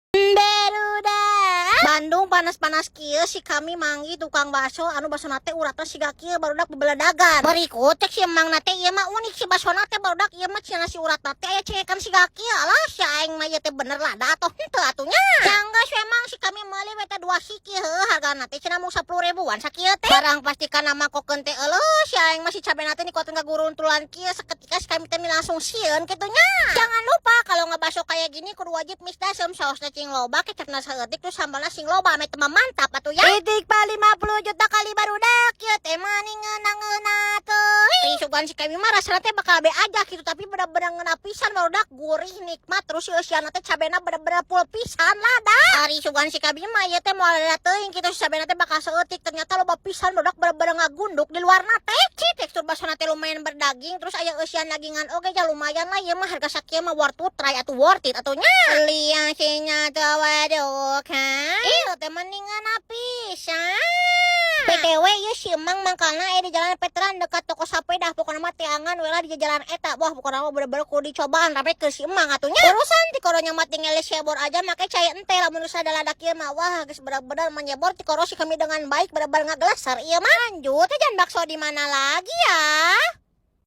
Barudak Bandung panas-panas kieu, si kami manggih tukang bakso anu basona teh uratna siga kieu, barudak, bebeledagan. Berikut cek si emang teh ieu mah unik si basona teh, barudak. Ieu mah cenah si uratna teh aya cengekan siga kieu. Alah, si aing mah ieu teh bener lah da atau henteu atuh nya. Jangga emang si kami meuli we teh dua siki, heuh, hargana teh cenah mung 10 ribuan sakieu teh. Barang pastikan nama kokeun teh, euleuh, si aing mah si cabena teh dikuatin ka guruntulan kieu, seketika si kami teh langsung sieun kitu nya. Jangan lupa kalau ngebaso kayak gini kudu wajib misdasem, saosna cing loba, kecapna saeutik, terus sambalna sing loba, ame teu mah mantap atuh ya. Itik pa 50 juta kali, barudak, ieu teh mah ngeunah-ngeunah teuing. Sugan si kami mah rasana teh bakal be aja gitu, tapi bener-bener ngeunah pisan, barudak, gurih, nikmat, terus si eusiana teh cabena bener-bener full pisan lah dah. Ari sugan si kami mah ieu teh moal ada teuing kitu si cabena teh bakal saeutik, ternyata loba pisan, barudak, bener-bener ngagunduk di luarna teh. Ci tekstur basona teh lumayan berdaging, terus aya eusian dagingan oge ya, lumayan lah ieu mah. Harga sakieu mah worth to try atau worth it atuh nya. Liang sinya teh waduh kan. Ieu teh mendingan pisan. BTW ieu si emang mangkalna aya di Jalan Veteran dekat toko sepeda, pokokna mah teangan we lah di jalan eta. Wah, pokokna mah bener-bener kudu dicobaan, rame ke si emang atuh nya. Urusan tikoro nya mah tinggal sebor aja make cai ente. Lamun geus ada lada kieu mah, wah, geus bener-bener menyebor tikoro si kami dengan baik, bener-bener ngagelasar ieu mah. Lanjut jajan bakso di mana lagi ya?